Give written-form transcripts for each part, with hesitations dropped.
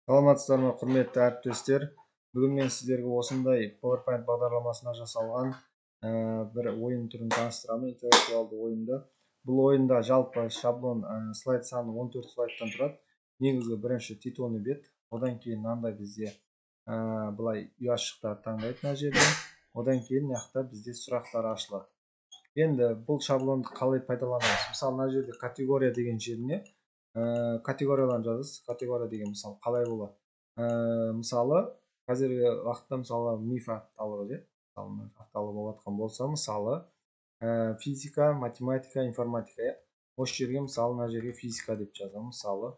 Саламатсыздар ма, құрметті әріптестер. Бүгін мен сіздерге осындай PowerPoint бағдарламасына жасалған бір ойын түрін таныстырамын, интеллектуалды ойынды. Бұл ойында жалпы шаблон слайд саны 14 слайдтан тұрады. Негізгі бірінші титулный бет, одан кейін мынандай бізде былай ұяшықтар таңдайды мына жерде. Одан кейін мына жақта бізде сұрақтар ашылады. Енді бұл шаблонды қалай пайдаланамыз? Мысалы, мына жерде категория деген жеріне категорияларын жазасыз. Категория деген мысалы қалай болады? Мысалы, қазіргі уақытта мысалы миф апталығы, мысалы миф апталығы болып жатқан болса, мысалы физика, математика, информатика. Осы жерге мысалы мына жерге физика деп жазамын, мысалы.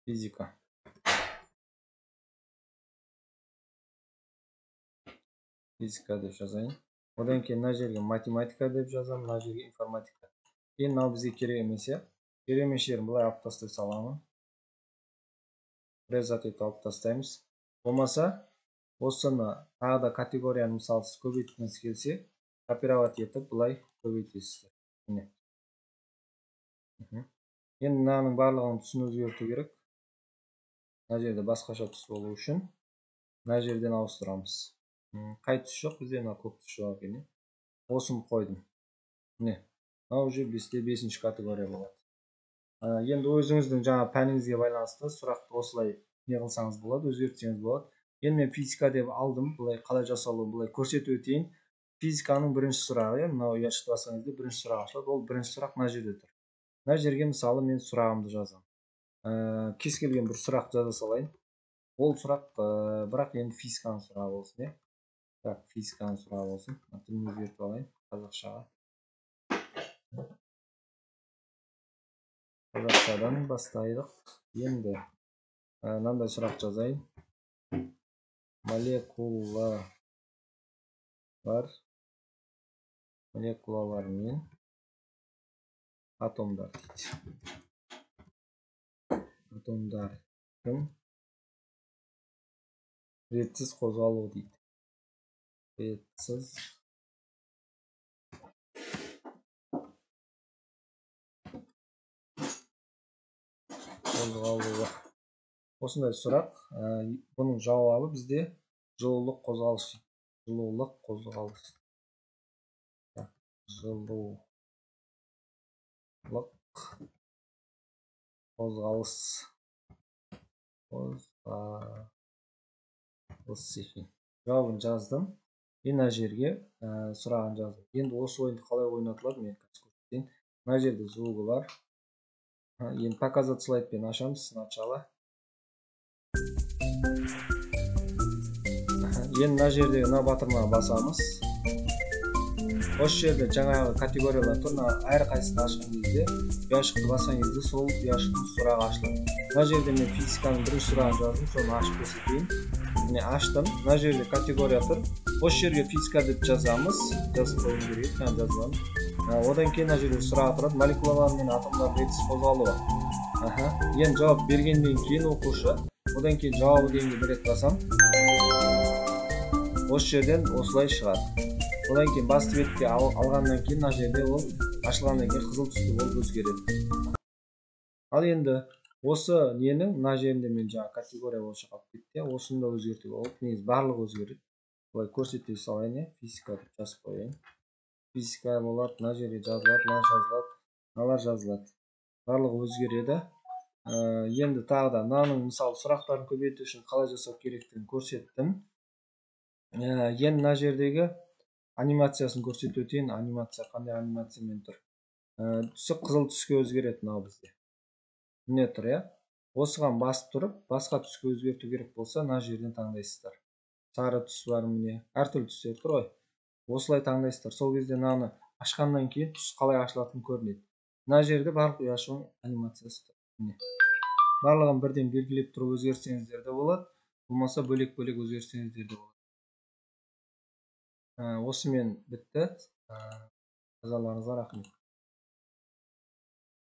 Физика. Физика деп жазайын. Одан кейін мына жерге математика деп жазамын, мына жерге информатика. Енді мынау бізге керек емес, иә. Керек емес жерін былай алып тастай саламын. Резат етіп алып тастаймыз. Болмаса, осыны тағы да категорияны мысалы сіз көбейткіңіз келсе, копировать етіп былай көбейтесіздер. Міне. Енді мынаның барлығының түсін өзгерту керек. Мына жерде басқаша түс болу үшін мына жерден ауыстырамыз. Қай түс жоқ бізде, мына көк түс жоқ екен. Осыны қойдым. Міне. Мынау уже бізде 5-ші категория болады. Енді өзіңіздің жаңа пәніңізге байланысты сұрақты осылай не қылсаңыз болады, өзгертсеңіз болады. Енді мен физика деп алдым, былай қалай жасалуын былай көрсетіп өтейін. Физиканың бірінші сұрағы, мынау ұяшықты басқан кезде бірінші сұрақ ашылады. Ол бірінші сұрақ мына жерде тұр. Мына жерге мысалы мен сұрағымды жазамын. Кез келген бір сұрақ жаза салайын. Ол сұрақ бірақ енді физиканың сұрағы болсын, иә. Так, физиканың сұрағы болсын. Тілін өзгертіп алайын қазақшаға. Қазақшадан бастайық. Енді мынандай сұрақ жазайын. Молекулалар мен атомдар дейді. Атомдардың ретсіз қозғалуы дейді. Ретсіз қозғалуы. Осындай сұрақ. Бұның жауабы бізде жылулық қозғалыс. Жылулық қозғалыс. Жылулық қозғалыс. Қозғалыс екен. Жауабын жаздым. Енді мына жерге сұрағын жаздым. Енді осы ойынды қалай ойнатылады мен қазір көрсетейін. Мына жерде звугі бар. Енді показать слайдпен ашамыз сначала. Енді мына жерде мына батырмаға басамыз. Осы жерде жаңағы категориялар тұр. Мына әрқайсысын ашқан кезде, ұяшықты басқан кезде сол ұяшықтың сұрағы ашылады. Мына жерде мен физиканың бірінші сұрағын жаздым, соны ашып көрсетейін. Міне аштым. Мына жерде категория тұр. Осы жерге физика деп жазамыз. Жазып қоюым керек, мен жазамын. Одан кейін мына жерде сұрақ тұрады, молекулалар мен атомдардың ретсіз қозғалуы. Енді жауап бергеннен кейін оқушы, одан кейін жауабы дегенге бір рет басам. Осы жерден осылай шығады. Одан кейін басты бетке алғаннан кейін мына жерде ол ашылғаннан кейін қызыл түсті болып өзгереді. Ал енді осы ненің мына жерінде мен жаңа категория бойынша қалып кетті, осыны да өзгертуге болады. Негізі барлығы өзгереді. Былай көрсете салайын, физика деп жазып қояйын. Физика болады, мына жерге жазылады, мына жазылады, мыналар жазылады. Барлығы өзгереді. Енді тағы да мынаның мысалы сұрақтарын көбейту үшін қалай жасау керектігін көрсеттім. Енді мына жердегі анимациясын көрсетіп өтейін. Анимация қандай анимациямен тұр? Түсі қызыл түске өзгереді мынау бізде. Міне тұр, иә. Осыған басып тұрып, басқа түске өзгерту керек болса, мына жерден таңдайсыздар. Сары түс бар, міне, әртүрлі түстер тұр ғой. Осылай таңдайсыздар. Сол кезде мынаны ашқаннан кейін түс қалай ашылатыны көрінеді. Мына жерде барлық ұяшығының анимациясы тұр. Міне. Барлығын бірден белгілеп тұрып өзгертсеңіздер де болады, болмаса бөлек-бөлек өзгертсеңіздер де болады. Осымен бітті. Назарларыңызға рахмет.